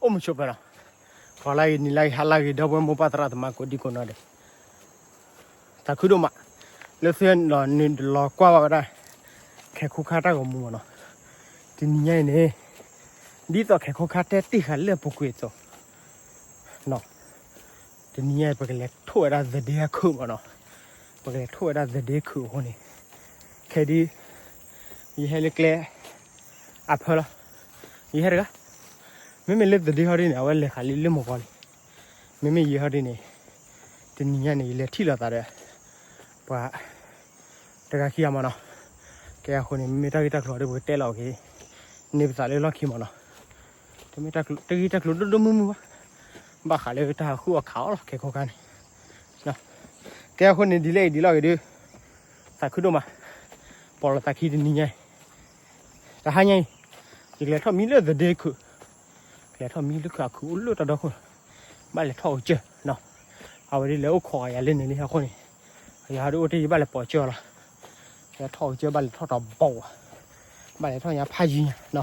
အိၣ်မုာ်ဆိးပၢၤလီၤ. ဂီၤလၢအဂ့ၤ နံၤလၢအဂ့ၤ ဟါလၢအဂ့ၤ ဒီပုၢ်ဝဲၢ်မိၢ်ပၢ်သရၣ်သမါကိးဒံကိးနီၢ်ဒဲး, သးခုဒိၣ်မး လၢသုနုာ်လီၤကွၢ်ဘၣ်ဝဲဒၣ် ခဲခိၣ်ခါတၢ်ဂီၤမူမ့ၢ်နီၤ. တနံၤညါအံၤန့ၣ် ဒ်သိးခဲခိၣ်ခါတဲတ့ၢ်ဃာ်လၢအပူၤကွံာ်အသိး တနံၤညါအံၤ ပကလဲၤထိၣ်ဝဲဒၣ်သဒ့အခုးမ့ၢ်နီၤ. ပကလဲၤထိၣ်ဝဲဒၣ်သဒ့ခုးအဃိန့ၣ် ခဲဒု ယဟဲလၢကျဲအဖၢလီၤ. ယဟဲတဂၤ မ့မ့ၢ်လၢသဒ့ဟီဒ်န့ၣ် အဝဲလဲၤဃာ်လံလၢမုၢ်ဂီၤလံ. မ့မ့ၢ်ယဲဟီဒ်န့ၣ် တနံၤညါန့ၣ် ယလဲၤထံၣ်လိာ်သးဒီး ပှၤတဂၤခံဂၤမ့ၢ်နီၤ. ကဲအဃိန့ၣ် မ့မ့ၢ်တၢ်ဂ့ၢ်တၢ်ကျိၤဒီး ပကတဲလီၤက့ၤန့ၢ်ပသးလၢလီၢ်ခံမ့ၢ်နီၤ. တမ့ၢ်တၢ်ဂ့ၢ်တၢ်ကျိၤဒိၣ်ဒိၣ်မုၢ်မုၢ်ဘၣ်. ဘၣ်ဃးလၢတၢ်ဟးဃုအီၣ်ခးအီၣ်လီၤ ခဲခိၣ်ခါန့ၣ်. ကဲအဃိန့ၣ် ဒ်လဲၣ်အံၤဒ်လဲၣ်ဂ့ၤဒု သးခုဒိၣ်မး ပီၢ်လိာ်သးခံတနံၤညါအံၤ တဟါညါအံၤ ယကလဲၤထီၣ်မံလၢသဒ့ခုး, ကလဲၤထီၣ်မံလၢခုး အခုးအိၣ်လၢတၢ်ဒီခိၣ်, ဘၣ်လဲၤထီၣ်အကစၢၢ်နီၤ. အဝဲဒ်လဲၤအိၣ်ခိးဂၤယၤလၢန့ၣ်လံအဃိန့ၣ် ယဟးဒုးအိၣ်တ့ၢ်ယဘၣ်လဲၤပိာ်ကစၢၢ်အီၤလီၤ. လဲၤထီၣ်အကစၢၢ် ဘၣ်လဲၤထီၣ်တဘီဧါ, ဘၣ်လဲၤထီၣ်ညါဖးယံၤညါနီၤ.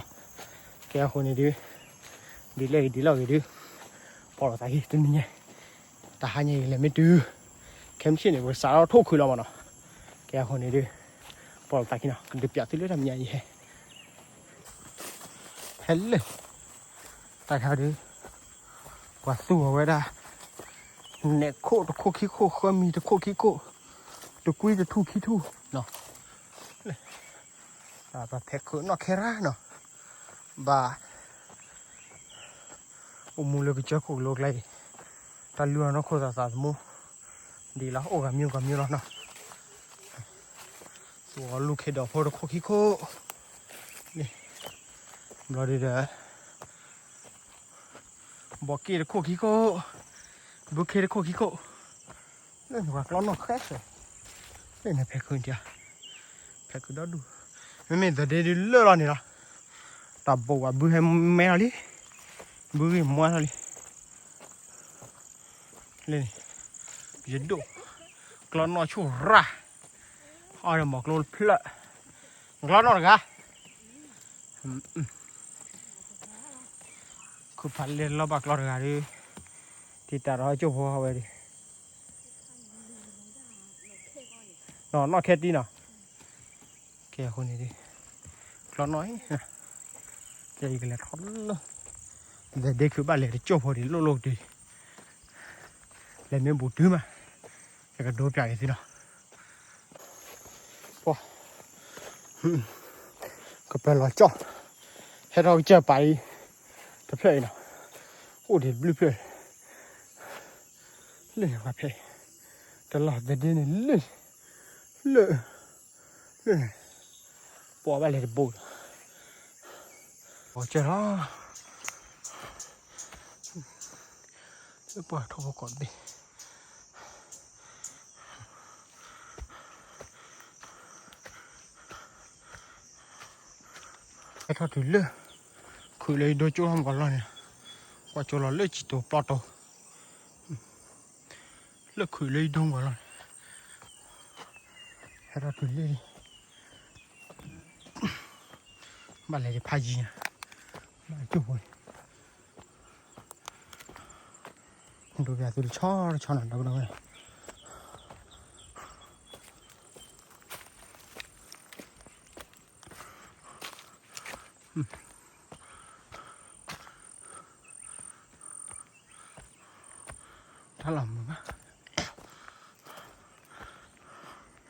ကဲအဃိန့ၣ်ဒု ဒ်လဲၣ်ဂ့ၤဒ်လဲၣ်ဂ့ၤဒု ပီၢ်လိာ်သးခံတနံၤညါ တဟါညါအံၤလဲၤမ့ၢ်တုၤ ခဲမုၢ်ဆ့ၣ်န့ၣ် ပကစးထီၣ်ထိၣ်ခုးလီၤမ့ၢ်နီၤ. ကဲအဃိန့ၣ်ဒု ပီၢ်လိာ်သးခံနီၤ ကဒုးပၠးသုလၢတၢ်မဲာ်ညါအံၤဟဲ ဖဲလၢ တၢ်ခါဒု ပှၤသူအီၤဝဲဒၣ် နဲၣ်ခိၣ်တခိၣ်ခံခိၣ် ဃၢမံၤတခိၣ်ခံခိၣ် တကွံတထူၣ်ခံထူၣ်နီၤ. ပှၤဖဲးခုးနီၣ်ခဲရၣ်နီၤ ဘၣ် အိၣ်မူလၢကစၢၢ်ခိၣ်ကလိကျါအံၤ တၢ်လုၢ်အီၣ်နီၢ်ခိၣ်သးသးသမူ ဒ်လီၤ အိၣ်ဂၤမံဂၤမံလီၤနီၤ. သူအီၤလူၢ်ခ့ဒီးဖိတခိၣ်ခံခိၣ် န့ၣ် ဘျီဒုဒီး ဘီးက့ၣ်တခိၣ်ခံခိၣ် ဘုခ့တခိၣ်ခံခိၣ် လၢန့ၣ်ပှၤကျီနီၣ်ဃဲဃဲ လၢန့ၣ်ဖဲးခုးတၢ် ဖဲးခုးဒီဒူၣ် မ့မ့ၢ်သဒ့ဒုလၢလီၤန့ၣ်လီၤ. တၢ်ဘိးဘၣ်ဘုဟဲမဲထီၣ်လံ ဘုဂ့ၢ်မွါထီၣ်လံ လၢန့ၣ် ယဒိၣ် ကျီနီၣ်ဆူၣ်ရၣ် အီၣ်ဒီးမီၤကျိတဖျၢၣ် ကျီနီၣ်တဂၤ ခုဖးလဲၢ်လီၤဘၣ်ကျီတဂၤဒီး တံာ်တာ်ဒီးကၠိဖိအဝဲဒီး နီၣ်နီၣ်ခဲတံနီၤ ကဲအဃိန့ၣ်ဒီး ကျီနီၣ်အံၤ ကဲယကလဲၤထီၣ်လၢ သဒ့ခုးဘၣ်လဲၤတကၠိဖိဒံးလိၣ်လိၣ်ကတုၤ လဲၤမ့ၢ်ဘူးတုၤမး ယကဒိပၠးက့ၤသုနီၤ ပှၤ ကပၢၤလီၤကၠီၣ် ဟဲထီၣ်ကစၢၢ်ပာ်အံၤ တဖျၢၣ်အံၤနီၤ အိၣ်ဒံးတဘျုးဖျၢၣ် လၢန့ၣ်ပှၤဖဲး တလီၢ်သဒ့န့ၣ်လၢ လၢ လၢန့ၣ် ပှၤဘၣ်လဲၤတဘိလီၤ ပှၤကၢၢ်လီၤ လၢပှၤထိၣ်ဖိကိးတဘ့ၣ် ဟဲထီၣ်တုၤလၢ ခုးလၢယဒိကၠိထီၣ်မုၢ်ကီးလီၢ်န့ၣ် ကွၢ်ကၠိလီၤလၢစံတိၤပျီတိၤ လၢခုးလၢယဒိမုၢ်ကီးလီၢ်န့ၣ် ဟဲထီၣ်တုၤလၢ ဘၣ်လဲၤယဖးယံၤညါ ဘၣ်ကၠိဖိန့ၣ် ဒိပၠးသုတဆီတဆီနီၤ ဒီပုၢ်ဒီဝဲၢ် တၢ်လီၤမုာ်ဘၣ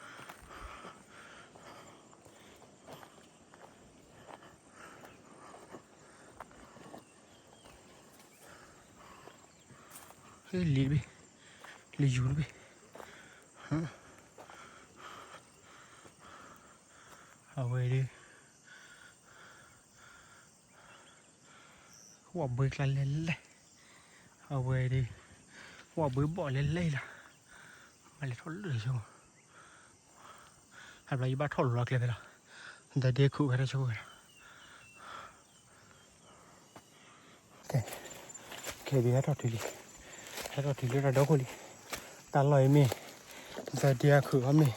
် လံာ်တဘ့ၣ် လံာ်ယူၤတဘ့ၣ် အဝဲဒု ဝၣ်ဘှ့ကျါလဲၣ်လဲၣ် အဝဲဒု ဝၣ်ဘှ့ဘီၣ်လဲၣ်လဲၣ်လီၤ မ့ၢ်လဲၤထီၣ်လၢဆိ ဟဲဘျီယဘၣ်ထီၣ်လိၤလီၤကျဲဖဲလီၤ သဒ့ခုးဖဲတၢ်ဆိဝဲလီၤ ခဲဒုးဟဲထီၣ်တုၤလံ ဟဲထီၣ်တုၤလၢတၢ်ဒီခိၣ်လံ တၢ်လီၢ်အံၤမ့ၢ် သဒ့အခုးအီၤမ့ၢ်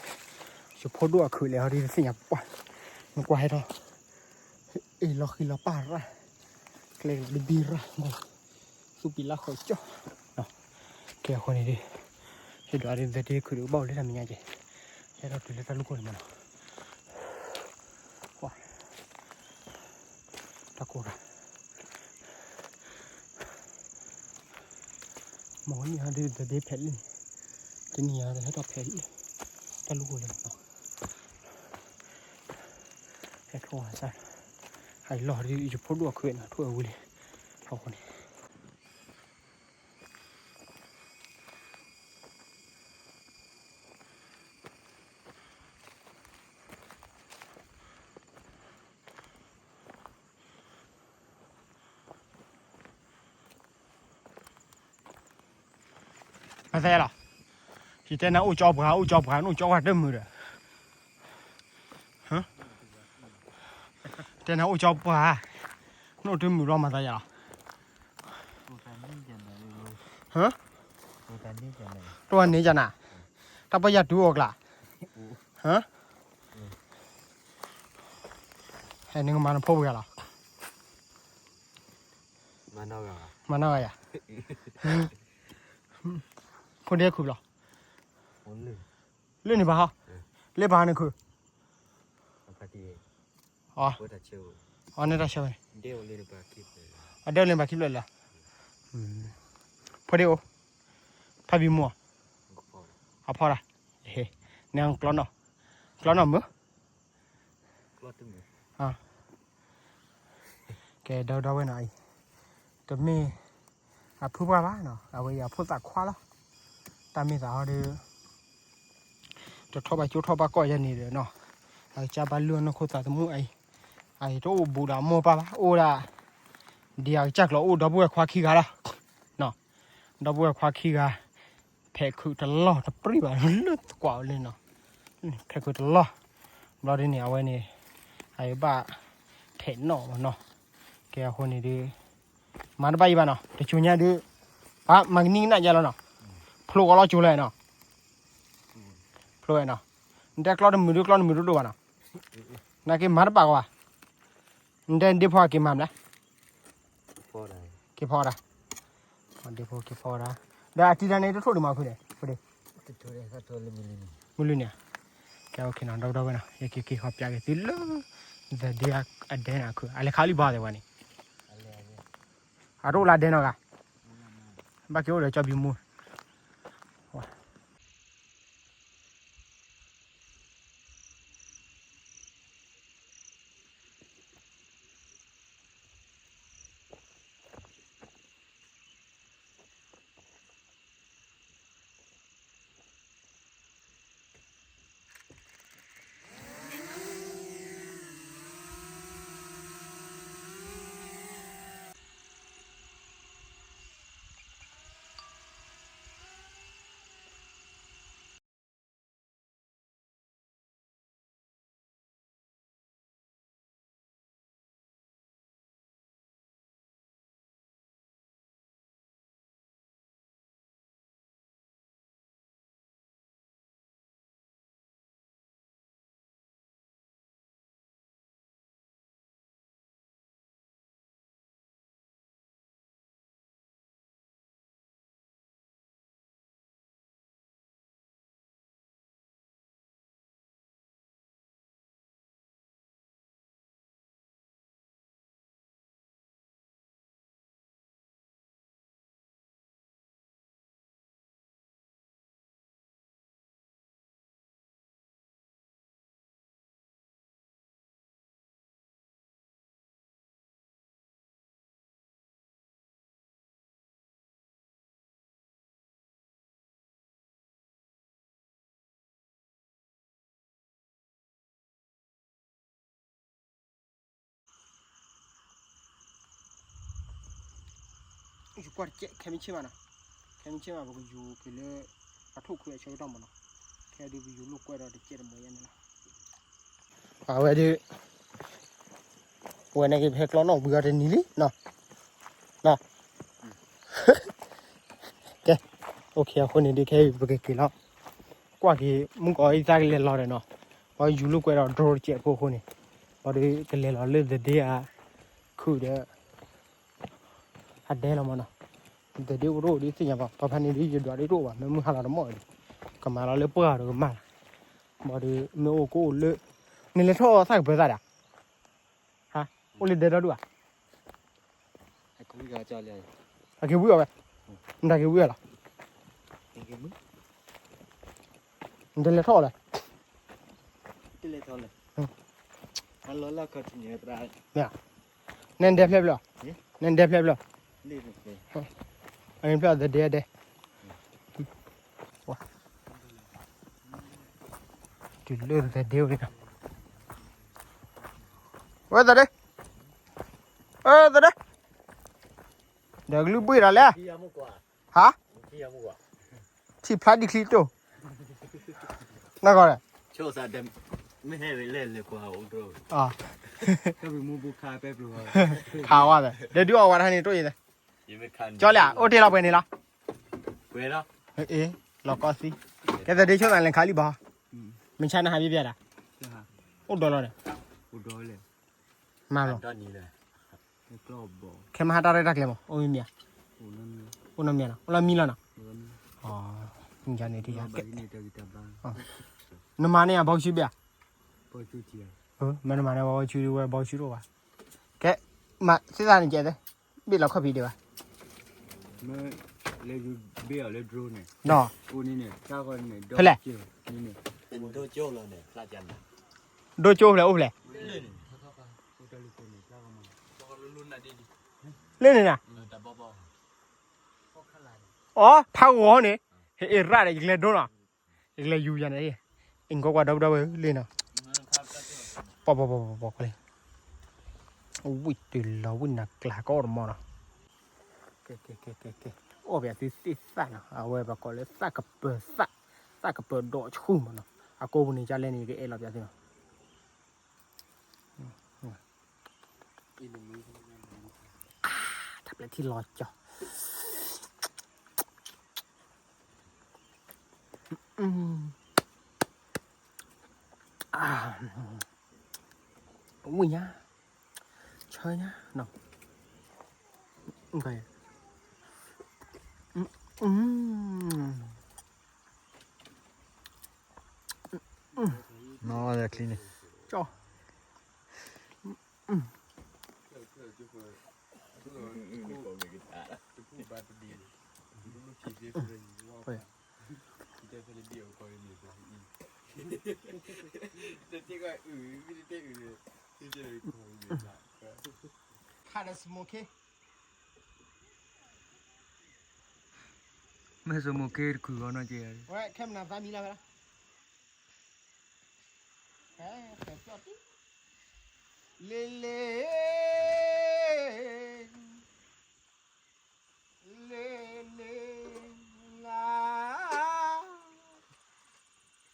ယဖိဒိၣ်အခုးလဲၤအီၤဒ်တသ့ၣ်ညါပှၢ် နကွၢ်ဟဲထီၣ် အ့ၣ်လီၤဃံလီၤပၢ်ရၣ် ကျဲကလီၤတဘံရၣ်မး သူၣ်ပံၤလၢဃီၤကၠီ, ကဲအဃိန့ၣ်ဒုး, ဟ့ၣ်ဒွးဒုး သဒ့ခုၣ်ဒုး ကဘၣ်အိၣ်လၢတၢ်မဲာ်ညါကဲ, ဟဲထီၣ်တုၤလၢတၢ်လူၢ်ခိၣ်န့ၣ်မးနီၤ, တၢ်ကိၢ်တၢ်, မ့ၢ်နံၤဟါဒုး သဒ့ဖဲးလံ, တနံၤညါ ဟဲထီၣ်ဖဲးလံ, တၢ်လူၢ်ခိၣ်လံမးနီၤ, ဟဲထီၣ်ဝဲစၢ်, ဟဲလီၤဒုး ယဖိဒိၣ်အခုနီၤ ထိၣ်အဝံၤလံ, အဃိန့ၣ် မၤသးယါလီၤ, ယတဲနၤအိၣ်ကၠီပှၤ အိၣ်ကၠီပှၤ နအိၣ်ကၠီပှၤတမုာ်ဒီး, တဲနၤအိၣ်ကၠီပှၤ, နအိၣ်တမုာ်ဘျီမၤသးယါလီၤ, တိၢ်န့ၣ်ယါနၤ, တၢ်ပီၢ်ယၤတုၤအီၤကျါ, ဟဲနကမၤနဖိပှဲၤလီၤ, မၤနီၢ်ဂၤယၤ, ဖိဒ့ခုလီၤ, လၢန့ၣ်ဘၣ်ဟီ, လၢဘၣ်နခု, အီ, အီန့ၣ်တၢ်ဆၢဝဲ, အဒဲလၢဘၣ်ခံဖျၢၣ်လၢ, ဖိဒ့အိၣ်, ဖးဘံမူ, အဖီတၢ်, နကျီနီၢ်, ကျီနီၢ်မုၢ် ကဲဒီဒီဝဲနီၤအံၤ, တမ့ၢ်အဖုပှၢ်ဘၣ်နီၤ အဝဲအံၤအဖိသၣ်ခွါလီၤ, တၢ်မ့ၢ်သးဟီဒီး တထီၣ်ဘၣ်ကၠိထီၣ်ဘၣ်ကီၢ်ယဲန့ၣ်ဒီးနီၤ, အကစၢ်ဘၣ်လုၢ်အီၣ်နီၢ်ခိသးသမူအံၤ, အံၤတအိၣ်ဘူးဒီးအမိၢ်ပၢ်ဘၣ် အိၣ်ဒၣ်, ဒ်အကစၢ်ကျီအိၣ်ဒီပုၢ်ဝဲၢ်ခွါခံဂၤလီၤ, ဒီပုၢ်ဝဲၢ်ခွါခံဂၤ, ဖဲးခုးတလီၢ်တပြံၢ်ဘၣ်လၢသကွၢ်အီၤလၢနီၤ, ဖဲးခုးတလီၢ်, ဘျီဒ်န့ၣ် အဝဲန့ၣ်, အဘၣ်, ဖဲးနီၣ်နီၤ, ကဲအဃိန့ၣ်ဒုး, မၤတဘၣ်အံၤဘၣ်နီၤ တစိၤညါဒုး, ပှၤမၤကနံၣ်ကနၣ်ယါလီၤနီၤ, ဖျိကီးလီၤကၠိလဲၣ်နီၤ, ဖျိဝဲနီၤ, နတဲကျီတမုာ်ဒုးကျီတမုာ်ဒိၣ်ဒိၣ်ဘၣ်နီၤ, နာ်က့မၤတဘၣ်ကီးဘၣ်, နတဲဒ့ဖိက့ၤမၤမလဲၣ် က့ၤဖီဒၣ်, ဒ့ဖိက့ၤဖီဒၣ်, ဒီးအတံၤတၢ်န့ၣ်တထိၣ်ဒံးမးဖုန့ၣ်, မုၢ်လွံၢ်န့ၣ်, ကဲ OK နီၤ ဒီပုၢ်ဒီဝဲၢ်နီၤ ယကက့ၤခီပၠးက့ၤသုလၢ, သဒ့အဒဲန့ၣ်အခု အလဲၤခးလံဘၣ်သ့ၣ်ဝဲန့ၣ်, အတအိၣ်လၢဒဲနီၤဂၤ, ဘၣ်က့ၤအိၣ်ဒီးကၠီဘံမူ ယူၤကွၢ်တကဲး ခဲမုၢ်ဆ့ၣ်မးနီၤ, ခဲမုၢ်ဆ့ၣ်မး ပကယူၤက့ၤလၢ အထိၣ်ခွံအဆၢကတီၢ်မးနီၤ, ခဲဒုးပယူၤလိာ်ကွဲဒီးတကဲးတမီၤယဲန့ၣ်လီၤ. အဝဲဒုး ဝဲန့ၣ်က့ၤဖဲကျီနီၣ်ဘှံးအီၤတနံၤလံနီၤ, ကဲ, OK အဃိန့ၣ်ဒုးခဲအံၤပကက့ၤလီၤ, ကွၢ်က့ၤမုၢ်ကီၤအံၤသးကလဲၤလီၤဒီးနီၤ, ပယူၤလိာ်ကွဲဒီး drone တကဲးဖိအဃိန့ၣ်, ပဒုးကလဲၤလီၤလၢသဒ့အ ခုၣ်ဒီး အဒဲလီၤမးနီၤ, သဒ့အိၣ်တအိၣ်ဒ်သ့ၣ်ညါဘၣ် ပှၤဖဲန့ၣ်ဒ်ယဒွးဒ်တအိၣ်ဘၣ် မ့ၢ်မုၢ်ဟါလီၤတမီၢ်ဒီး ကမၤလီၤလၢပှၢ်ဒီးကမၢ်လီၤ, ဘၣ်ဒီးမ့ၢ်အိၣ်ကအိၣ်လၢ, နလဲၤထီၣ်သၣ်ကပၢၤသၣ်ဒီး, ဟါ, အိၣ်လၢဒဲဒီဒူၣ်ဧါ, အက့ၤဝံအီၤဝဲ, နတၢ်က့ၤဝံအီၤလီၤ, နတလဲၤထီၣ်အီၤလၢ မ့ၢ်, နဲဒဲဖျဲဖျၢၣ်, နဲဒဲဖျဲဖျၢၣ်, အန့ၣ်ဖျၢၣ်သဒဲဒဲ, တုၤလၢသဒဲဝဲ, ဝဲသဒဲ, ဝဲသဒဲ, ဒီးကလုၢ်ဘှံးဒီးလဲၣ်, ဟါ, ထံၣ်ဖျါဒ်ချံတိၢ်, နဂီၢ်ဒီး, မ့ၢ်ဟဲလဲၣ်လဲၣ်ကွၢ်အိၣ်တြီ, ခးဝဲ, ဒီးဒုးအီၣ်ဝဲတဟါန့ၣ်တိၢ်ယဲ, ကၠီလၢ, အိၣ်တ့ၢ်လီၤပှဲၤန့ၣ်လီၤ, အ့, လီၤကီသံ, ကဲသဒ့ဆိသးလဲၤခးလံဘၣ်, မ့ၢ်ဆါနဟးဘၣ်ဘၣ်ဒီး, အိၣ်ဒီးလီၤဒီး, မၤလီၤ, ခဲမဟါတၢ်ရဲၣ်တၢ်ကျဲၤမး အိၣ်မ့ၢ်မ့ၢ်ဧါ, အိၣ်နီတမံၤလီၤ, အိၣ်လီၤမံလီၤနီၤ, န့ၣ်, နမၤန့ၢ်အဘီဆူဘၣ်ဧါ, မ့ၢ်နမၤန့ၢ်ဘီဆူဝဲဘီဆူတအိၣ်ဘၣ်, ကဲ, မၤသ့ၣ်သၣ်န့ၣ်ကဲသ့, ဘ့ၣ်လီၤခီၣ်ဖံးဒံးဘၣ်, ဒ်, ဖဲလဲၣ်, ဒိကၠိဖဲလဲၣ်အိၣ်ဖဲလဲၣ်, လၢန့ၣ်နၤ, အီ ထါဂီၤန့ၣ်, ဟဲအ့ၣ်ရၣ်ဒီး ယကလဲၤဒိနီၤ, ယကလဲၤယူၤယၤန့ၣ်, အ့ၣ်ကီကွၢ်ဒီပုၢ်ဒီဝဲၢ်လၢနီၤ, ပီၤပီၤပီၤပီၤပီၤ, ဝံၣ်တုၤလီၤဝံၣ်နၤကျါကီၢ်တမီၤနီၤ, ကဲကဲကဲကဲကဲ, အီၣ်ပၠးသုသ့ၣ်သၣ်နီၤ, အဝဲပကိးလၢသၣ်ကပၢၤသၣ်, သၣ်ကပၢၤဒီးဆူၣ်မးနီၤ, အကိးပူၤန့ၣ်ကလဲၣ်န့ၣ် ယကအဲၣ်လီၤပၠးသုနီၤ တၢ်ပျဲထံလီၤကီ, ဝံၣ်ညါ, ဆၢညါနီၤ, နီၢ်ချံန့ၣ်, ကၠီ, ခါဒီး smoke မ့ၢ် smoke တခုၣ်ဂီၤနီၢ်ကဲ, ဝဲခဲမနၤသးမံလၢဝဲလီၤ, လ့လ့, လ့လ့, လါ,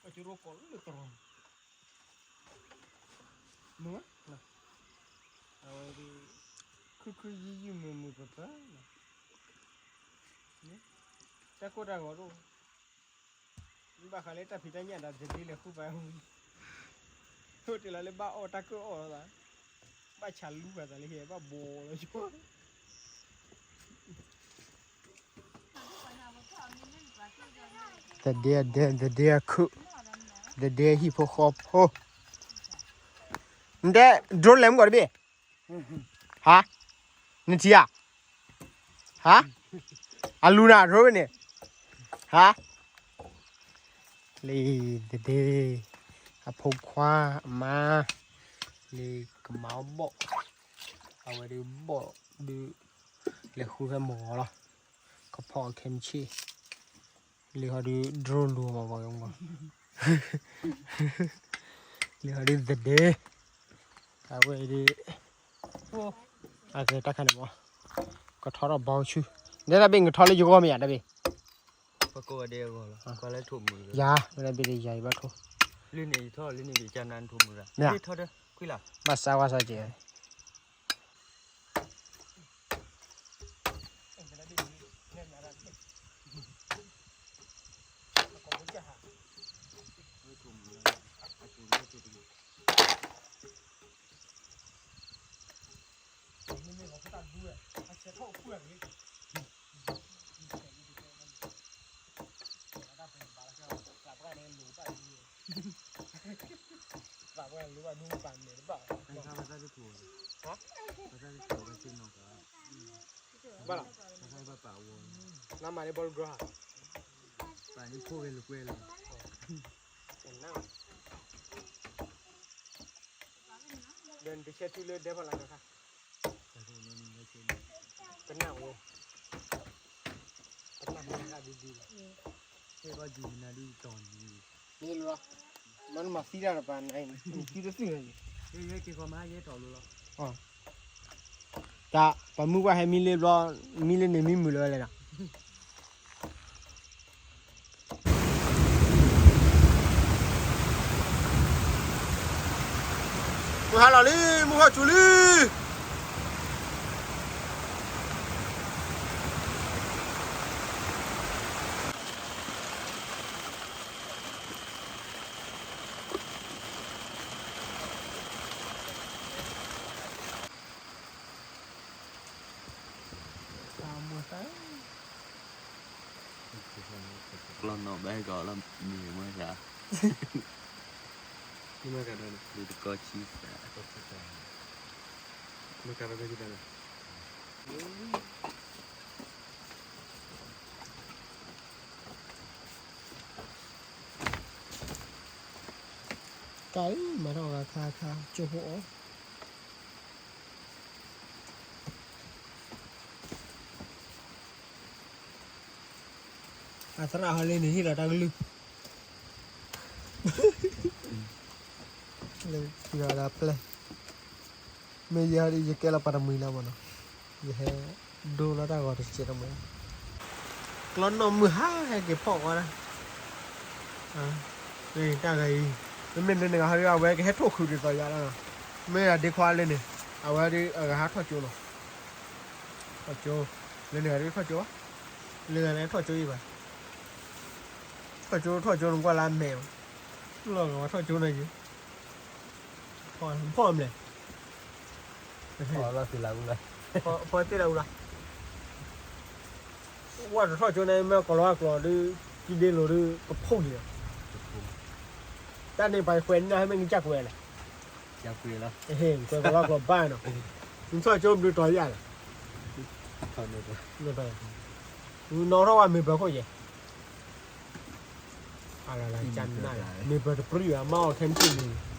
ကၠိရိကိးလၢတရီ, မုၢ်, အဝဲဒၣ်, ခုၣ်ခုၣ်ယုၢ်ယုၢ်မုာ်မုာ်ပၢၤပၢၤ, တၢ်ကိၢ်တၢ်ဂီၤဒိၣ်, ဘၣ်ဃးလၢတၢ်ဖံးတၢ်ညၣ်ဒီး သဒ့လဲၤဃုပာ်, အိၣ်တ့ၢ်လီၤလၢဘၣ်အီၣ်တၢ်ကၢၣ်အီၣ်လီၤသး, ဘၣ်ဆးလူၤပာ်သးလၢဟံၣ် ဘၣ်ဘီလီၤဆိ သဒ့အဒဲ သဒ့အခုၣ်, သဒ့ဟံၣ်ဖိဃီဖိ, နတဲ drone လဲၤမုၢ်ကီးတဘ့ၣ်, ဟါ, နထံၣ်ဧါ, ဟါ, အလူၤနၤ drone န့ၣ်, ဟါ, လံ သဒ့, အဖိခွါအမါ, လံကမၤအီၣ်ဘီၣ်, အဝဲဒုးဘီၣ်ဒုး, လဲၤဃုဖဲမဂီၤလီၤ, ကဖီအီၣ်ခဲမုၢ်ဆ့ၣ်, လံဟီဒုး drone လူၤမၤဘီၣ်မဂီၤ, လံဟီဒုးသဒ့, အဝဲဒုး, အကဲတၢ်ခါန့ၣ်မး, ကထီထီၣ်ဘီဆူ, နဲဒၣ်ဘ့ၣ် နကထီလၢယဂီၢ်မ့ၢ်ဧါ တၢ်ဘ့ၣ်, ယၤ, ဝဲဒၣ်ဘ့ၣ်ဒီးယၤ ယဘၣ်ထိ, မ့ၢ်, ဘၣ်စါဝါစါကဲး မ့မ့ၢ်ပှၤဖိသၣ်ဒူဝဲ, အဆဲးထီၣ်အိၣ်ဖှိၣ်အက့ၤ, ဘၣ်လီၤ, နမၤလၢဘီတဘျီဧါ, ပာ်န့ၣ်ဖိဂဲၤလိာ်ကွဲလီၤ, ဒီးနတဆဲထူလၢဒဲဖီလာ်ဒီးခါ, ပနၢ်ဝဲ, ပနၢ်ဝဲဒ်ဒ်လီၤ, ဟဲကီၢ်ဒ်နၤဒ်တီၤန့ၣ်, မ့ၢ်လီၤ, မ့ၢ်နမၤသံတၢ်ဒီးပှၤနၤအံၤ, နသံတသ့ၣ်ညါအံၤ, ယဲက့ၤခီမဟါယဲထီၣ်လိၤလီၤ, တၢ်ပှၤမုၢ်ပှၢ်ဟဲမံလၢဘျီ, မံလၢန့ၣ်မံမုာ်လၢၤဝဲလဲၣ်နီၤ. မုၢ်ဟါလီၤလံ, မုၢ်ဟါဆူၣ်လံ. ကျီၢ်နီၣ်ဘဲကီးလီၤမ့ၢ်မ့ၢ်သး, ဒ်တကီၢ်ဆံသး, ကါအံၤ မၤထီၣ်ဂၤခါခါ ကၠိဖိအီၤ, အသရၣ်ဟီလ့န့ၣ် ဟ့ၣ်လီၤတၢ်ကလုၢ်, လၢဒၣ်ပျဲၢ်, မ့ၢ်ယဲဒ်ယကဲလီၤပှၤတမှံၤလီၤမးနီၤ, ယဟဲဒိလီၤတၢ်ဂီၤတစဲးတမှဲ, ကျီၢ်နီၣ်မုၢ်ဟါဟဲက့ၤဖီၣ်ဝဲဒၣ်, တၢ်ဂၤအံၤ, မ့မ့ၢ်လၢန့ၣ်ဂၤဟီဒ် အဝဲကဟဲထီၣ်ခုးဒ်သိးယၤလီၤ, မ့ၢ်အဒ့ခွါလၢန့ၣ်, အဝဲဒ်အဂၤဟးထီၣ်ကၠိလီၤ, ထီၣ်ကၠိ, လၢန့ၣ်ဂၤဒ်ထီၣ်ကၠိဘၣ်, လၢဂၤန့ၣ်ထီၣ်ကၠိအံၤဘၣ်, ထီၣ်ကၠိထီၣ်ကၠိနကွၢ်လၢအမဲာ်, လီၤဂၤထီၣ်ကၠိန့ၣ်ယံၤ, ဖီၣ်မလဲၣ်, ဖီၣ်သ့ၣ်လၢအူလီၤ, ဝဲတထီၣ်ကၠိန့ၣ် မ့ၢ်ကီၤလီၤအကျိာ်ဒီး, ကံဒ့လိာ်ဒီး ကဖီၣ်က့ၤလီၤ, တၢ်န့ၣ်ပှၤခွဲးနၢ်ဟဲမ့ၢ်နကၢ်ကွဲးလဲၣ်, ကွဲးကီၤလီၤအကျိာ်ဘၣ်နီၤ, နထီၣ်ကၠိဘျုးတီၤယၤလဲၣ်, နီၣ်ထီၣ်ဝဲမ့ၢ်ပၢၤခိၣ်ယဲၢ် မ့ၢ်ပၢၤတပြံၢ်ဘၣ် မ့ၢ်အီၣ်ထဲမ့ၢ်တ့ၢ်န့ၣ်,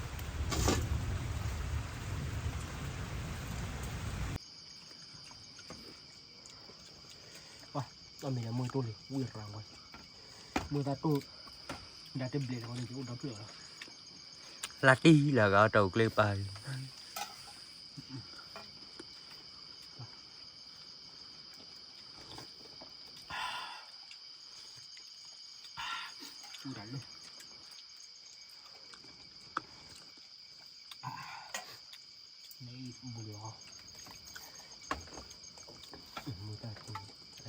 အမ့ၢ်မ့ၢ်တိၢ်လံ ဝံၢ်ရၤဝဲ, မ့ၢ်တၢ်တိၢ်, ဒၣ်တဘျဲးတခီန့ၣ် ယအိၣ်ဒီဖျၢၣ်လီၤ, လၢတံၢ်လၢအဂၤတၢ်အိၣ်ကျဲပၢ်လံ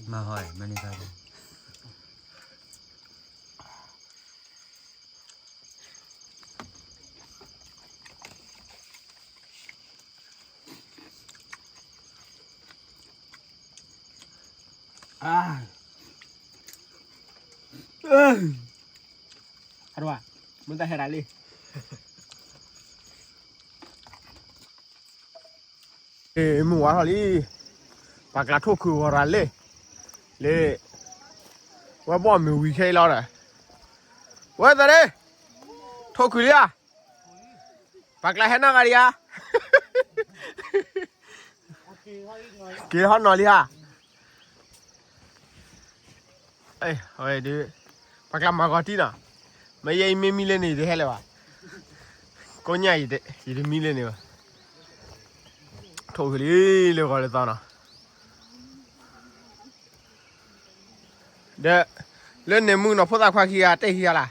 မၤဟီၣ်မၤန့ၢ်သး အါ, မ့ၢ်တၢ်ဟဲရၤလံ, မုၢ်ဝါထီၣ်လံ, ပှၤကျါထိၣ်ခုးဂီၤရၤလံ, လံ, ဝဲဘီၣ်မုၢ်ဝံၤခဲအံၤလီၤဒီး, ဝဲသရ့, ထိၣ်ခုးလံဧါ, ပှၤကျါဟဲနီၢ်ဂၤဒံးဧါ, က့ၤဟီၣ်နီၤလံဧါ အဝဲဒုး, ပှၤကျါမၤဂီၤတံၢ်နီၤ, မ့ၢ်ယဲအံၤမ့ၢ်မံလၢန့ၣ် ယတဟဲလၢၤဘၣ်, ကိးညါ ယတမံလၢန့ၣ်ဘၣ်, ထိၣ်ဃုာ်လံလၢဂီၤလၢသီနီၤ, ဒီး, လၢန့ၣ်မုၢ်နီၤ ဖိသၣ်ခွါခံဂၤတဲာ်ခံဂၤလၢ်,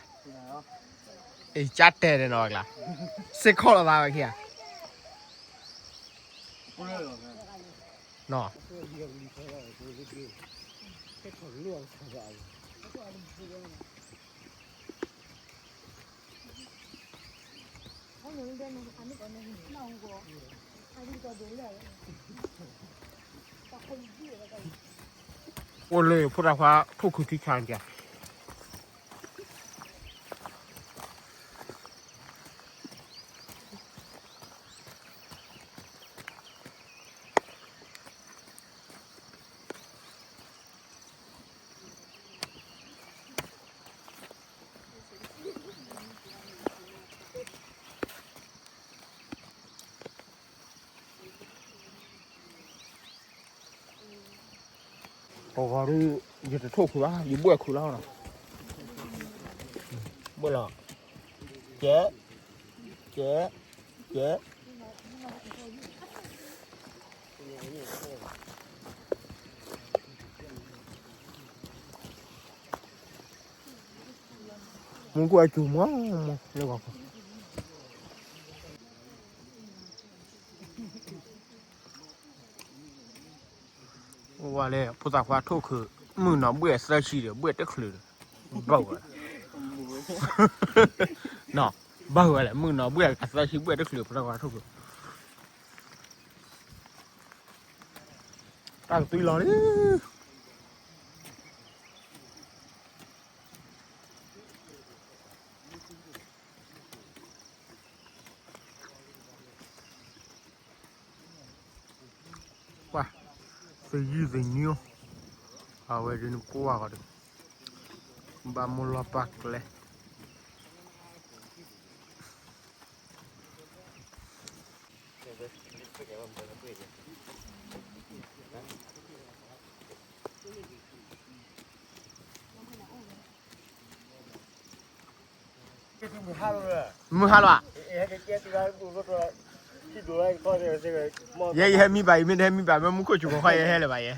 အကၢ်တဲာ်ဒီးနီၤကျါ, စ့ၢ်ကီးလီၤသးဝဲခံဂၤ နီၤ အိၣ်လၢဖိသၣ်ခွါထိၣ်ခုထံဆါကၢ် အ ပဂီၤဒုး ယတထိၣ်ခုးဘၣ် ယဘှဲၣ်ခုးလီၤနီၤ, ဘှဲၣ်လီၤ, ကဲ, ကဲ, ကဲ, မူခိၣ်အစူၤမး, လၢဂီၤခီ ဝဲလဲၣ် ဖိသၣ်ခွါထိၣ်ခုး, မုၢ်နီၤဘှဲၣ်သၢဆံဒီး ဘှဲၣ်တချုးဒီး, ဘၣ်ဝဲ, နီၤ, ဘၣ်ဝဲလဲၣ် မုၢ်နီၤဘှဲၣ်အသၢဆံ ဘှဲၣ်တချုး ဖိသၣ်ခွါထိၣ်ခုး, တၢ်ကသွံလီၤလံ. ပှၤ, သယုၢ်သညိ, အဝဲဒုးနကွၢ်ဂီၤဒီး, ဘၣ်မိၢ်လီၤပာ်ကျဲ မုၢ်ဟါလီၤဧါ, ယဲယဟဲမံဘၣ် ယမ့ၢ်တဟဲမံဘၣ် မ့ၢ်မူခိၣ်စူၤကီးခီ ယဟဲလၢၤဘၣ်ယဲ,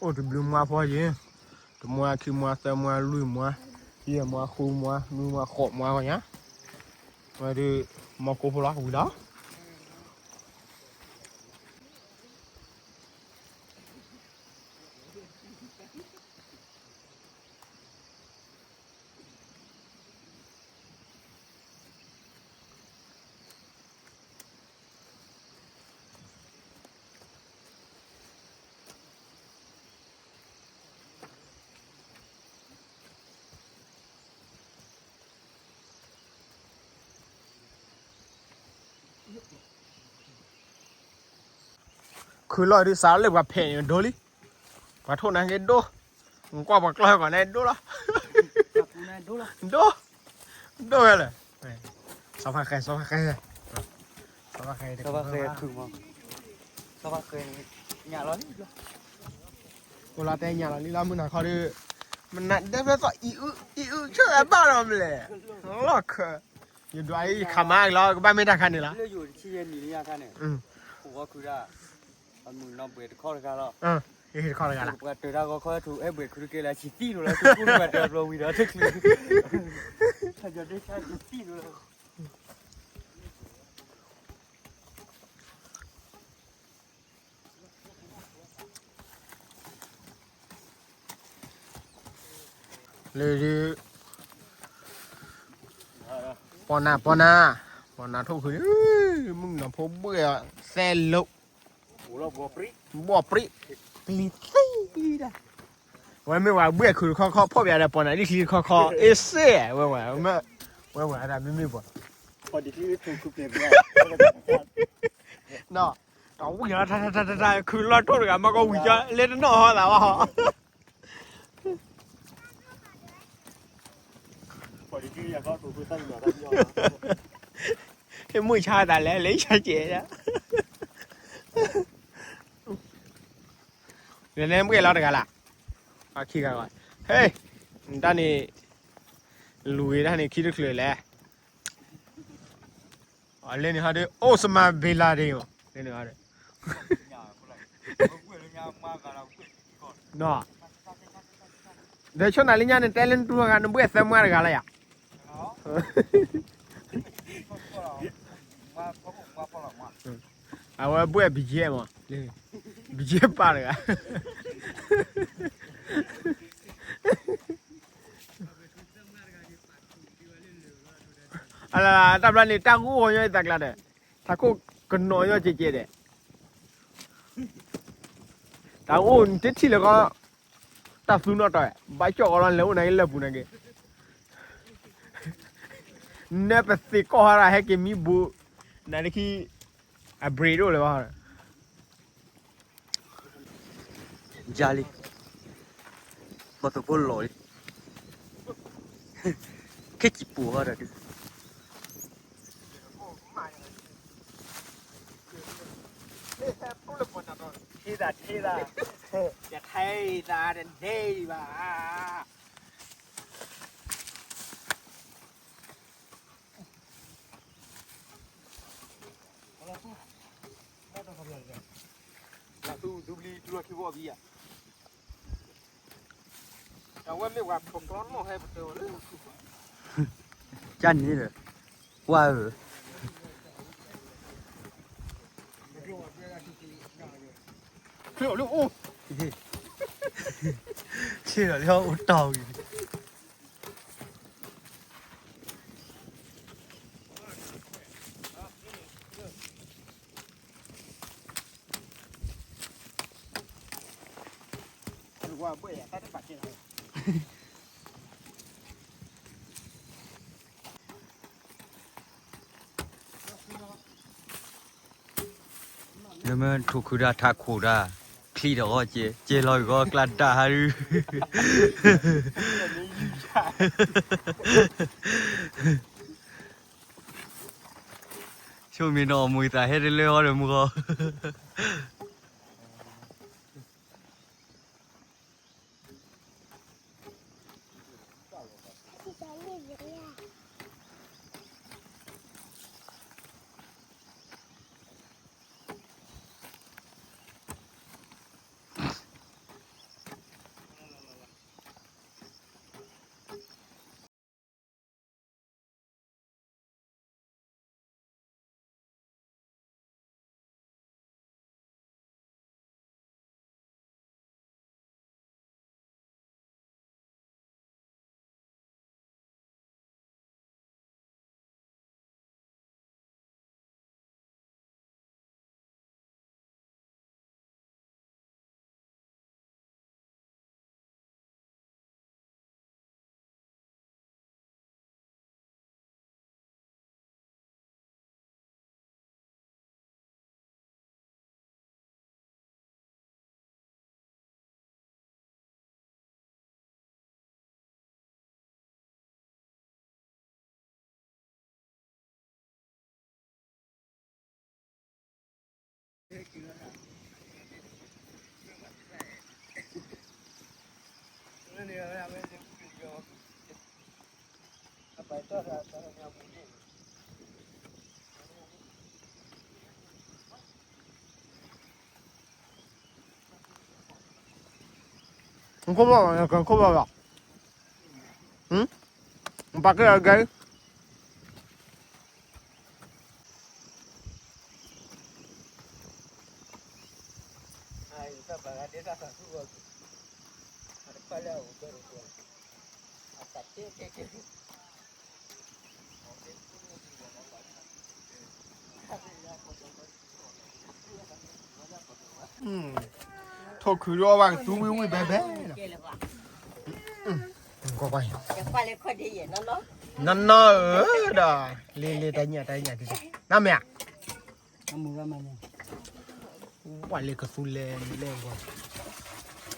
အိၣ်တဘျုးမွါဖီယံၤ, တမွါခံမွါသၢမွါလွံၢ်မွါ, ယဲၢ်မွါဃုမွါ နွံမွါဃိးမွါဂီၤညါ, ဝဲဒုး မီၢ်ကိၢ်ဖိလီၤ ကဝံၤလီၤ. ခုၣ်လီၤဒုးစးလၢပှၤဖဲးန့ၣ်ဒိလံ, ပှၤထိၣ်နၤက့ဒိ, နကွၢ်ပှၤကျီၢ်ဟဲကီးန့ၣ်ဒိလီၤ, ဒိ, ဒိဝဲလဲၣ်, စီၤဖါဃဲ စီၤဖါဃဲ, စီၤဖါဃဲ, အိၣ်လီၤတဲညါလီၤလံလီၤ မုၢ်နၤခီဒုး, မနၤဒဲဖဲသီၣ်အံၤအု အံၤအု ဆၢဂၤဘၣ်လီၤမလဲၣ်, လီၢ်ခၢ, ယဒွးအံၤယခးမါကလီၤ ကဘၣ်မ့ၢ်တၢ်ခါန့ၣ်လီၤ, လၢယိၤတဆံယဲၢ်နံၣ်လံယါခါန့ၣ်, အိၣ်ဝဲခုဒၣ်, အမုၢ်နီၢ်ဘှဲၣ်တခီတဂၤလီၤ, တခီတဂၤလီၤ, ပှၤတၢၤတၢ်ဂီၤခီထူးအဲၣ်ဘှဲၣ်ခုတကဲလၢဆံသံလိၤလၢ ထူးပှၤတၢၤဘျီဝံၤဒီးတချုး ဆံသံလိၤလၢ လၢဒုး, ပီနၤ ပီနၤ, ပီနၤထိၣ်ခုး, မုၢ်နီၢ်ဖိဘှဲၣ်အီၤ သဲလိာ်, ဘှီၣ်ပြံ, ပျံၤသံဒၣ်, ဝဲမ့ၢ်ဝဲဘှဲၣ်ခုးတခီခီ ဖီၣ်ပၠးဒီးပီနၤဒ်ချံတခီခီ အ့စ့ၢ်, ဝဲဝဲ, ဝဲဝဲဒၣ်မ့မ့ၢ်ပှၤ တၢ်ဝံၤလီၤ တၢ်တၢ်တၢ်တၢ် ခုးလီၤထိၣ်တဂၤ မၤကီဝံၤကၠီ လဲၤတနီၣ်ဟီသးဘၣ်ဟီ, ဟဲမုၢ်ဆါသးလဲၤ လဲၤဆါကဲး, လဲၤန့ၣ်ဘှဲၣ်လီၤတဂၤလၢ်, ခံဂၤဂီၤ, ဟဲ, တၢ်န့ၣ်, လူၤဂ့ၤတၢ်န့ၣ် ခံတချုးလဲၣ် လဲန့ၣ်ဟီဒီး အိၣ်စမၤဘ့ၤလၤဒ့ၣ်မး လဲန့ၣ်ဟီဒီး ဒီးဆိနၤလၢညါန့ၣ် တဲလၢနတူၢ်ဂၤ နဘှဲၣ်သၢမွါတဂၤလၢယၤ, အဝဲဘှဲၣ်ဘံယဲၢ်မး, ဘံယဲၢ်ပၢ်တဂၤ အလၢ တၢ်ဘျီန့ၣ် တၢ်ဂိၢ်ဂီၤညီအသးကျါဒီး ထးခိၣ်ကနီၤညီကဲးကဲးဒီး တၢ်အိၣ်နတထံၣ်လၢၤကီး တၢ်သူနီၣ်တီၢ် ဘၣ်ကၠီၣ်ကီးလီၤ လဲၤအိၣ်နၤက့ၤလၢပူၤနၤက့ၤ နဲပသ့ၣ်ကီၢ်ဟါရၤ ဟဲက့ၤမံဘူး နၤတခံ အ break ဒိၣ်လၢၤဘၣ် ယၤလံ ဘီၣ်သိဖိလီၤလံ, ခဲစံးပူၤဟီဒီးဒုး, ထံသးထံသး, ယထဲသးတန့ၢ်ဘၣ်. ကန့ၣ်ဒီး ကွၢ်ဧၢ, ဆ့ၣ်လီၤလၢအိၣ်တီၢ်ဝံၤ လၢမ့ၢ်ထိၣ်ခုဒၣ်ထးခိၣ်ဒၣ်, ချံတၢ်ဂီၢ်ကဲ, ကဲလီၤဂီၢ်ကျါဒၣ်ဟါဒုး, ဆိမ့ၢ်နီၢ်အီၣ်မူအသးဟဲတလၢဟီဒီးမူဃီ နခိၣ်ဘၣ်ဘၣ်, နခိၣ်ဘၣ်ဘၣ်, နပာ်ကဲအဂၤ ထိၣ်ခုဒိၣ်အီၣ်ဘၣ်ကသူဝံၣ်ဝံၣ်ဘဲဘဲလီၤ, နီၢ်နီၢ်ဧၢဒီး, လ့လ့တၢ်ညၣ်တၢ်ညၣ်, နမ့ၢ်ဧါ, ဝဲလၢကသူလဲၤလဲၤ,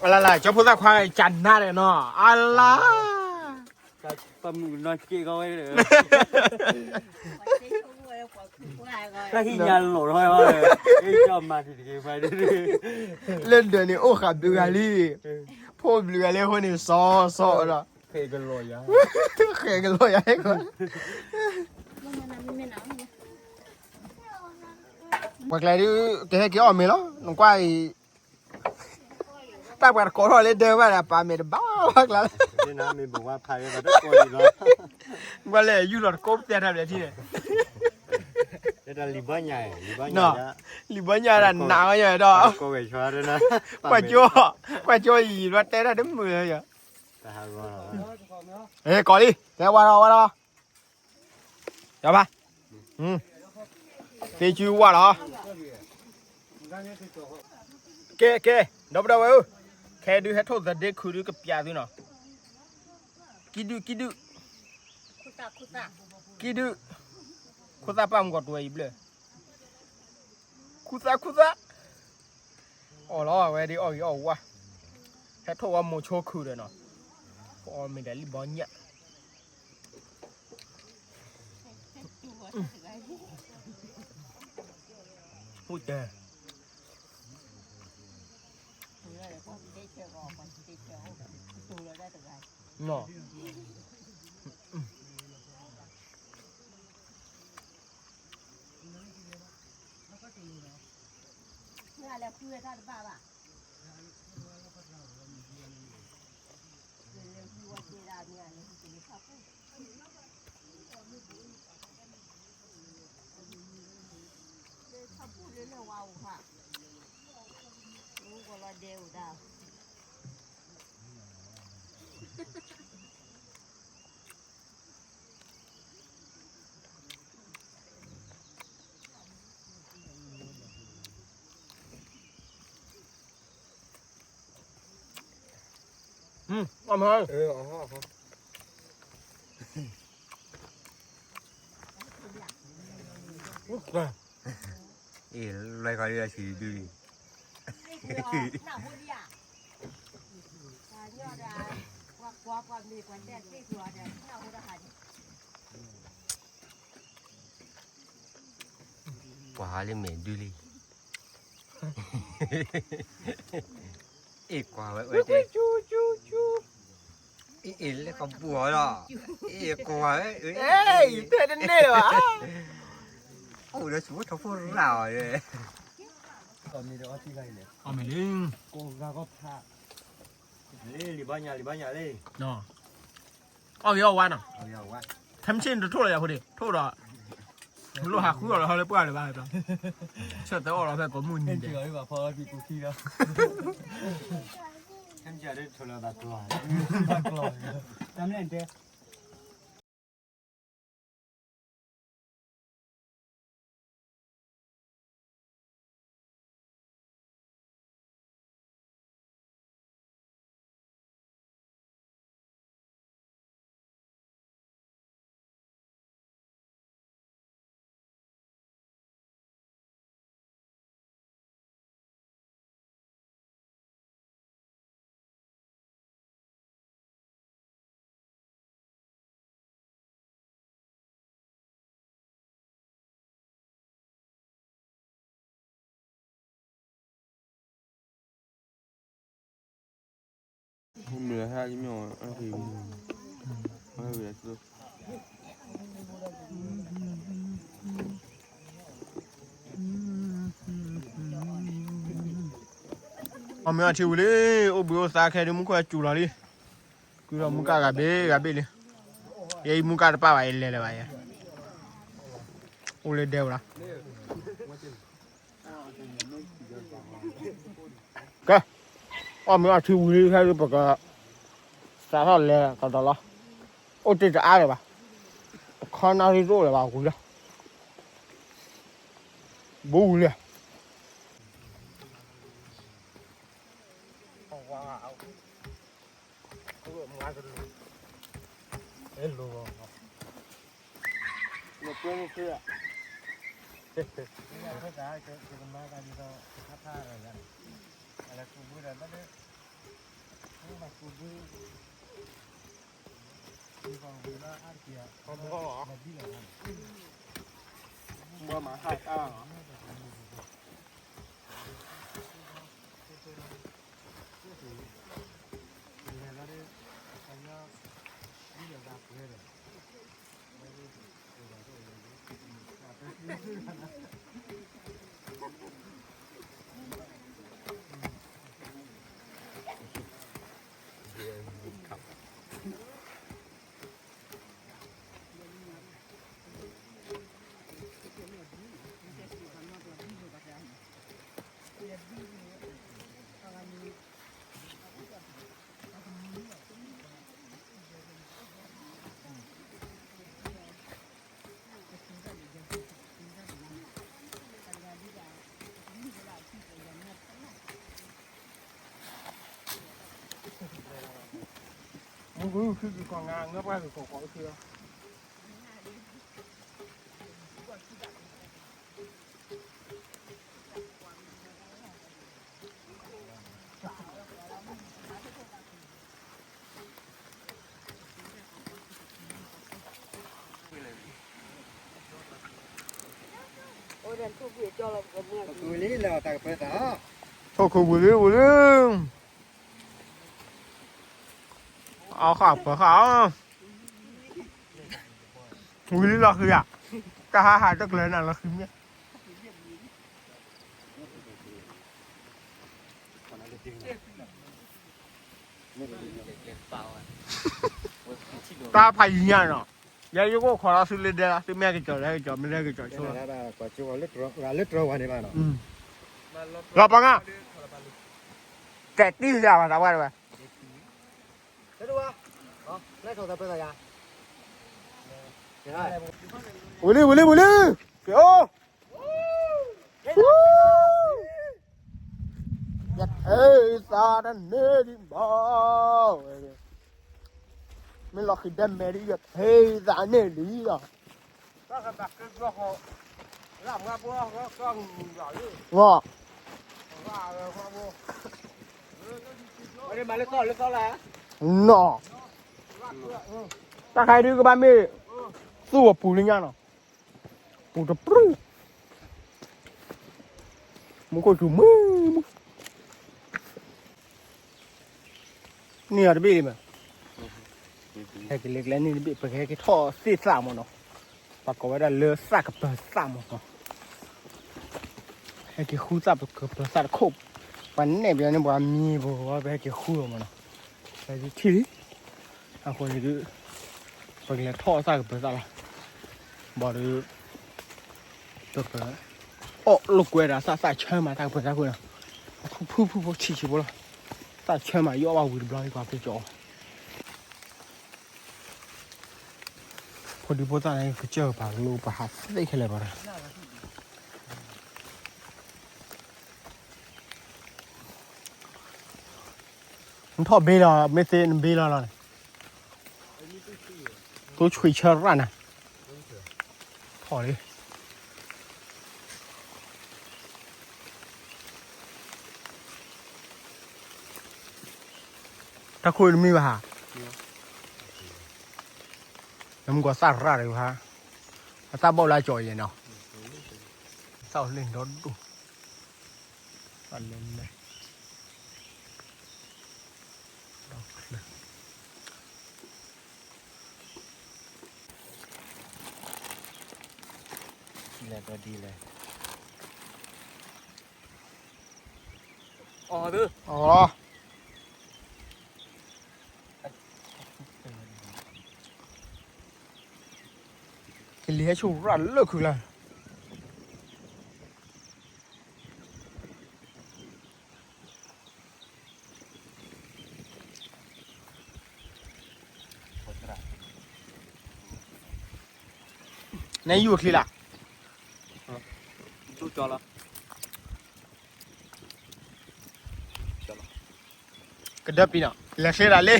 အလါလါ ကၠီဖိသၣ်ခွါကနၣ်ဒီးနီၤ, အလါ ပမုၣ်နီၢ်က့ၣ်ကီဝဲဒီး, တၢ်ဟံၣ်ညါလီၤထီၣ်, ကၠီမၤတံၢ်တက့ၢ်, လၢဒၢးန့ၣ်အိၣ်ဃာ်ဘျုးဂၤလံ, ဖိဘျုးဂၤလၢအဃိန့ၣ် စီၤစီၤဒီး, ဃဲကလီၤယၤ, ဃဲကလီၤယၤဟဲကီး, ပှၤကျဲဒုး ကဟဲက့ၤအီၣ်မ့ၤလီၤ, နကွၢ်အံၤ တၢ်ပှၤတကိးထီၣ်လၢဒၢးဘၣ်ဒီး ပာ်မဲာ်တဘၣ်ဘၣ်ကျါလၢ, မ့ၢ်ဘဝဖးဝဲဘၣ်တကိးလံလီၤ, နကွၢ်လၢယူၢ်လီၤတကိးပျဲထီၣ်ဘျဲထံန့ၣ်, လံၤဘီညါ, လံၤဘီညါဒၣ်နးဝဲယဒီး, ကွၢ်ကၠိ, ကွၢ်ကၠိအံၤ ဘျီတဲတၢ်တမုာ်လၢယ, ကိးလံ, တဲဝါထီၣ်ဝါထီၣ် ယဘၣ်, သ့ၣ်ကူဝါလီၤ, ကဲကဲ, ဒီပုၢ်ဒီဝဲၢ်ဧၢ, ခဲဒုးဟဲထိၣ်သဒ့ခုဒုးကပျးသုနီၤ, ကံဒုၣ်ကံဒုၣ်, ကံဒုၣ်, ခိၣ်သၣ်ပာ်မူကီးတဝဲအံၤဘျၢၣ်, ခိၣ်သၣ်ခိၣ်သၣ်, အီၣ်လီၤဝဲဒ်အီၣ်ဂ့ၤအီၣ်ဝါ, ဟဲထိၣ်ဝဲမိၤဆိခုဒီးနီၤ အီၣ်မ့ၤဒီးလံဘီညၣ်, ဟူတဲ, နီၤ. မ့ၢ်လဲၤဃုဝဲတၢ်တဘၣ်ဘၣ်. လဲၤဃုဝဲတၢ်မ့ၢ်လဲၤဃုကလၢထၢ်ပူၣ်, လၢထၢ်ပူၣ်လၢလဲၤဝါအိၣ်ခါ, အိၣ်ကလီၤဒဲအိၣ်ဒၣ်. အီၣ်မ့ၤ, အ့ၣ်, လွဲၢ်ခီဒ်အဆံးဒုလံ, ကွၢ်ဟါလၢမဲာ်ဒုလံ, အ့ၣ်ကွၢ်ဝဲ, အ့ၣ်လၢကပူၤအီၤလီၤ, အ့ၣ်ကွၢ်ဝဲ, တဲတန့ၢ်ဘၣ်, အိၣ်ဒီးဆူၣ်ဖိထီဖိရၣ်အီၤ, အီၣ်မ့ၤလံ, လံဘီညၣ်, လံဘီညၣ်လံ, အီၣ်ဂ့ၤအီၣ်ဝါနီၤ, ခဲမုၢ်ဆ့ၣ်န့ၣ်တထိၣ်လီၤယၤဖိဒံး, ထိၣ်ဒီး လိၣ်ဟးဃုအီၣ်လီၤဟီလၢပှၢ်လၢၤဘၣ်, ဆၢတဲအီၣ်လီၤဖဲကိးမုၢ်နံၤဒဲး, တၢ်မ့ၢ်တဲ အီၣ်မ့ၤအီထံဝံၤလံ, အိၣ်ဘှံးအိၣ်သါခဲဒုး မူခိၣ်စူၤလီၤလံ, ကွံဒီးမူကၣ်ဂၤဘ့ၣ်ဂၤဘ့ၣ်လံ, ယဲအံၤမူကၣ်တပၣ်ဘၣ် ယလဲၤလၢၤဘၣ်ယဲ, အိၣ်လၢဒဲဝဲလီၤ. ကဲ, အီၣ်မ့ၤအီထံဝံၤလံ ခဲဒုးပက စးထီၣ်လဲၤကဒီးလီၤ, အိၣ်တ့ၢ်တအါလၢၤဘၣ်, ပခီနၣ်ရံၣ်တအိၣ်လၢၤဘၣ်ဝံၤလီၤ, ဘူးဝံၤလံ. မူကခုကကီၢ်ငါ ငၢပှၢ်ကကီၢ်ဃီကလီၤ. မ့ၢ် ထိၣ်ခိၣ်ဝံၤလံဝံၤလံ, အီၣ်ဃာ်ပၢဃာ်အီၤ, ဝံၤလံလီၤဃံဧါ, တၢ်ဟးဟးတကျၢၤနၤလီၤဃံမ့ၢ် တၢ်ဖးယံၤညါနီၤ, ယဲယကအိၣ်ခိးလီၤသုလၢဒဲလီၤ, သုမ့ၢ်ဟဲက့ၤကၠီၤလၢဟဲက့ၤကၠီၤ, မ့ၢ်လၢဟဲက့ၤကၠီၤဆိလီၤ, လၢတြီဝါန့ၣ်ဘၣ်နီၤ, လီၤပှၤငါ, တဲတံၢ်စၢ်ဘၣ်သးဝဲတဝဲ, ဝံၤလံ ဝံၤလံ ဝံၤလံ, က့ၤအိၣ် ယထဲသးတန့ၢ်ဒံးဘၣ်, မ့ၢ်လီၤဃံၤဒဲမဲာ်ဒံး ယထဲသးန့ၢ်ဒံးလီၤ, နီၤ, တၢ်ခါဒုးကဘၣ်မ့ၢ် သူၣ်အပူၤလၢညါနီၤ, ပူၤတပြုၢ်, မူခိၣ်စူၤမုၢ်မုၢ်, န့ၢ်အီၤတဘ့ၣ်လံမး, ဟဲက့ၤလၢကျဲန့ၣ်တဘ့ၣ် ပကဟဲက့ၤထီၣ်သ့ၣ်သၣ်မးနီၤ, ပှၤကိးဝဲဒၣ်လၢသၣ်ကပၢၤသၣ်မးနီၤ, ဟဲက့ၤဃုသၣ်ကပၢၤသၣ်တခိၣ်, ပှၤနဲၣ်ပယီၤန့ၣ် ပှၤမံၤပဝဲ ပဟဲက့ၤဃုအီၤမးနီၤ, ပထံၣ်လံ, အဃိန့ၣ်ဒုး ပကလဲၤထီၣ်သၣ်ကပၢၤသၣ်လီၤ, ဘၣ်ဒီး ပက အီၣ်လိာ်ကွဲဒီးသၣ်သၣ်ဆၢမး တၢ်ကပၢၤသၣ်ခိၣ်နီၤ, ဖုဖုဖုဖိဆံးဆံးဖိလီၤ, သၣ်ဆၢမး ယီၣ်ဘၣ်ဝံၤတဘျီ ယကွၢ်က့ၤကၠီ, ဖိဒံဖိသၣ်န့ၣ် ကစၢၢ်ပာ်ကလိပဟးသ့ခဲလၢာ်ဘၣ်ဒီး နထီၣ်ဘ့လီၤ မ့ၢ်သ့နဘ့လီၤလီၤန့ၣ်, သိဆှံဆၢရၣ်နၤ, ထီၣ်လံ တၢ်ခိၣ်တမံၤဘၣ်ဟါ, နမ့ၢ်ကွၢ်သၣ်ရၣ်ဒီးဟါ, အသၣ်ဘီၣ်လၢကၠီၤယဲၢ်နီၤ, သၣ်လ့ၣ်ဒီဒိၣ်, သၣ်လ့ၣ်လဲၣ်, ဒီချၢ ဒ်လဲၣ်ဒီးဒ်လဲၣ်, အီ ကလံၤဟဲဆိၣ်ရၣ်လၢခုလါ နယူၢ်ချံလၢ ကဒၢပံနီၤ လဲၤချ့လၢ်လ့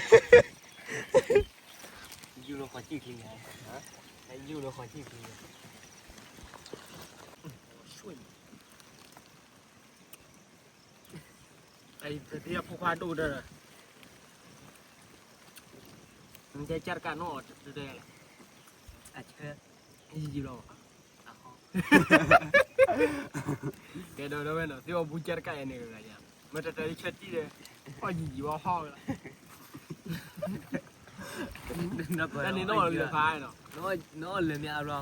ယူၢ်လီၤဃီၤစံၣ်ချံ, ယူၢ်လီၤဃီၤစံၣ်ချံ, အံၤ ပသ့ၣ်ညါဖိခွါဒိၣ်ကတၢၢ်ဒီး, နတဲကၢ်တကးနီၣ်တတဲလၢ, အဆၢ, ယံာ်ယံာ်လီၤ, ကဲဒီးဒီးဝဲနီၤ သ့ၣ်အီၣ်ဘူကၢ်တကးအံၤန့ၣ်ဂၤညါ, မ့ၢ်တတဲဆၢတံၢ်ဒီး, အီၣ်ယံာ်ယံာ်ဝဲဟီၣ်ဝဲလီၤ, တၢ်န့ၣ်နီၣ်လၢဖးနီၤ, နီၣ်လၢမ့ၢ်အါဘျီဟီၣ်လီၤ.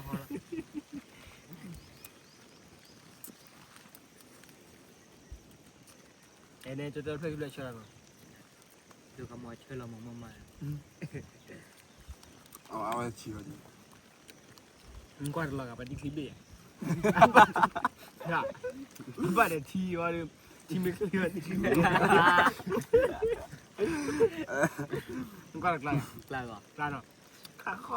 အဲန့ၣ် တတၢၢ်ဖျၢၣ်ဖျၢၣ်ဆၢလီၤနီၤ, ဒုးကမၤဆၢလီၤမၤမၤမၤ, အဝဲဆံးလီၤ, နကွၢ်တလီၤဂာ် ပှၤတံၢ်ချံဘ့ၣ်ဧါ, ဘၣ်ဒီးထံဝဲဒီး, ထံမ့ၢ်ချံဝဲတံၢ်ချံဘ့ၣ်, နကွၢ်တကျါ, ကျါလီၤ, ကျါနီၤ, ခါဃီ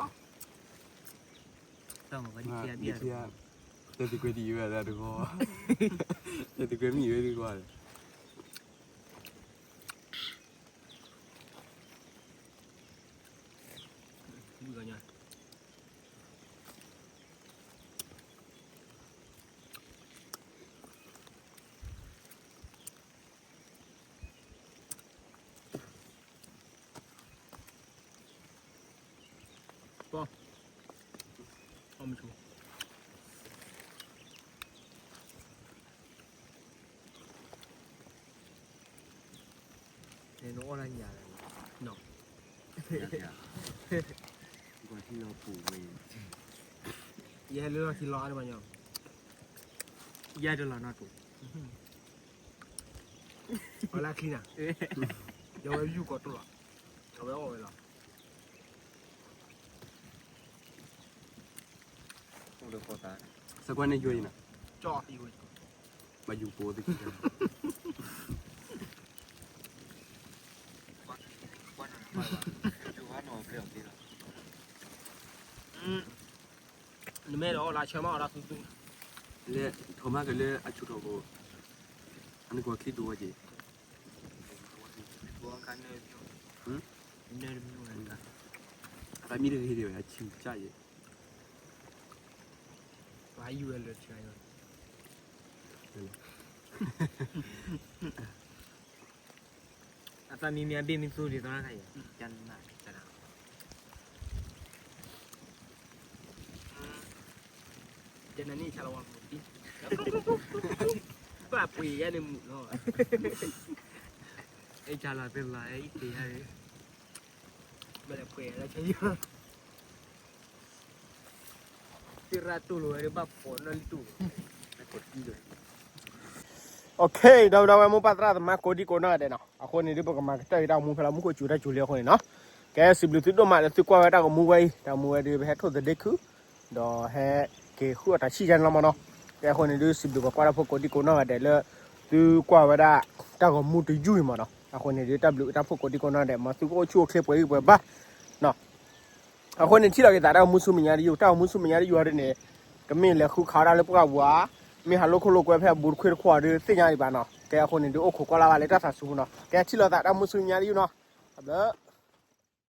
တဲသကွဲဒ်အံၤဝဲဒၣ်တဂီၢ်, တဲသကွဲမ့ၢ်အံၤဝဲဒၣ်တဂီၢ်လီၤ. လၢညါလီၤ, ကီၢ်ထံလီၤပူၤဝဲ, ယဟဲလၢလီၢ်ခံလီၤအါတဘၣ်ညီ, ယဲတလီၤနီၢ်တိၤ, အလၢချံနၤ, ယဝဲယူၢ်ကီးတိၢ်လီၤ, အဝဲအီၣ်ဝဲလီၤ. သကွၢ်န့ၣ်ယိအံၤနီၤ, ဘၣ်ယူၤပိာ်သ့ၣ်ခံ, နမ့ၢ်ဒီးအီၣ်လၢဆၢမးအီၣ်ဒၣ်သူသူ, လၢထိးမးကလၢအဆူၣ်ထီၣ်ဖိ, အနကီၢ်ချံဒိၣ်ဝဲက့ၤ, အသးမံတဂ့ၤဒံးဝဲ အဆံၣ်ကၢ်ယဲၢ် ပှၤယူၤဝဲလၢဆၢယီၤ, အသးမံမံအဘ့ၣ်မံသူဒ်သိးတခါအံၤ, ကနၤ, ကနၤန့ၣ်ဆါလီၤဝဲမူၤတံၢ်, ဘၣ်ပှ့ၤယဲန့ၣ်မူၤလီၤ, အဲၣ်ဆါလီၤသ့လီၤ အဲၣ်အံၤတ့ၢ်ယၤ, ဘၣ်လဲၤပှ့ၤလၢဆၢယီၤ သ့ၣ်ရၣ်တိၢ်လီၤဝဲဒၣ်ဘၣ်ဖီၣ်နီၣ်လံတိၢ်, OK, ဒီပုၢ်ဒီဝဲၢ်မိၢ်ပၢ်သရၣ်သမါကိးဒံကိးနီၢ်ဂၤဒဲးနီၤ, အဃိန့ၣ်ဒုး ပကမၤကတၢၢ်အံၤတၢ်ဂီၤမူဖဲလၢမူခိၣ်စူၤတၢ်စူၤလံအဃိန့ၣ်နီၤ, ကဲစံးဘျုးသုဒိၣ်မးလၢသုကွၢ်ဝဲတၢ်ဂီၤမူဝဲအံၤ, တၢ်ဂီၤမူဝဲဒုး ပဟဲထိၣ်သဒ့ခု, ဒီးဟဲက့ၤဃုအီၣ်တၢ်ဆံၣ်ယါန့ၣ်လီၤမးနီၤ, ကဲအဃိန့ၣ်ဒုး စံးဘျုးပှၤကွၢ်တၢ်ဖိကိးဒံကိးနီၢ်ဂၤဒဲးလၢ သုကွၢ်ဝဲဒၣ် တၢ်ဂီၤမူတယုၢ်အံၤမးနီၤ, အဃိန့ၣ်ဒုး တၢ်ဘျုးတၢ်ဖှိၣ်ကိးဒံကိးနီၢ်ဂၤဒဲး မ်သုကအိၣ်ဆူၣ်အိၣ်ချ့ပှဲၤဂံၢ်ပှဲၤဘါနီၤ အဃိန့ၣ် ထံၣ်လိာ်က့ၤသးတၢ်ဂီၤမူဆူမဲာ်ညါတယုၢ်, တၢ်ဂီၤမူဆူမဲာ်ညါတယုၢ်အံၤဒ်န့ၣ်, ကမ့ၢ်လဲၤဃုခးဝဲဒၣ်လၢပှၢ်ပူၤဧါ, မ့ၢ်ဟးလိၣ်ခိၣ်လိၣ်ကွဲဖဲအဘူးတခွ့တခီဧါဒုးသ့ၣ်ညါဒံးဘၣ်နီၤ, ကဲအဃိန့ၣ်ဒုး အိၣ်ခိးကွၢ်လၢ်ဘၣ်လၢတၢ်သးစူၤနီၤ, ကဲထံၣ်လိာ်သးတၢ်ဂီၤမူဆူမဲာ်ညါတယုၢ်နီၤ, တၢ်ဘျုး